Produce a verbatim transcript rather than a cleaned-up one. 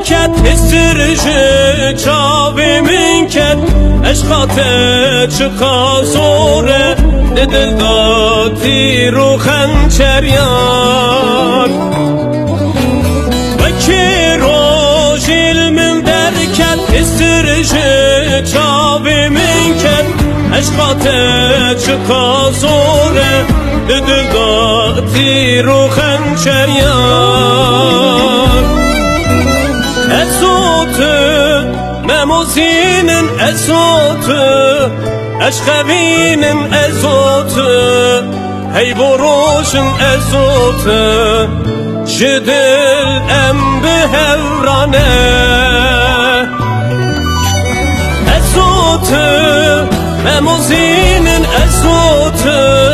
Ket hêstir ji çavê min ket, eşqa te çiqa zor e, di dil de tîr û xençer yar. Wekî rojî li min derket, hêstir ji çavê min ket, eşqa te çiqa zor e, di dil de tîr û xençer yar. Ez û tu, me mozînin ez û tu, ez xevînin ez û tu, hey bo rojin ez û tu, ji dil em bi hev rane. Ez û tu, me mozînin ez û tu,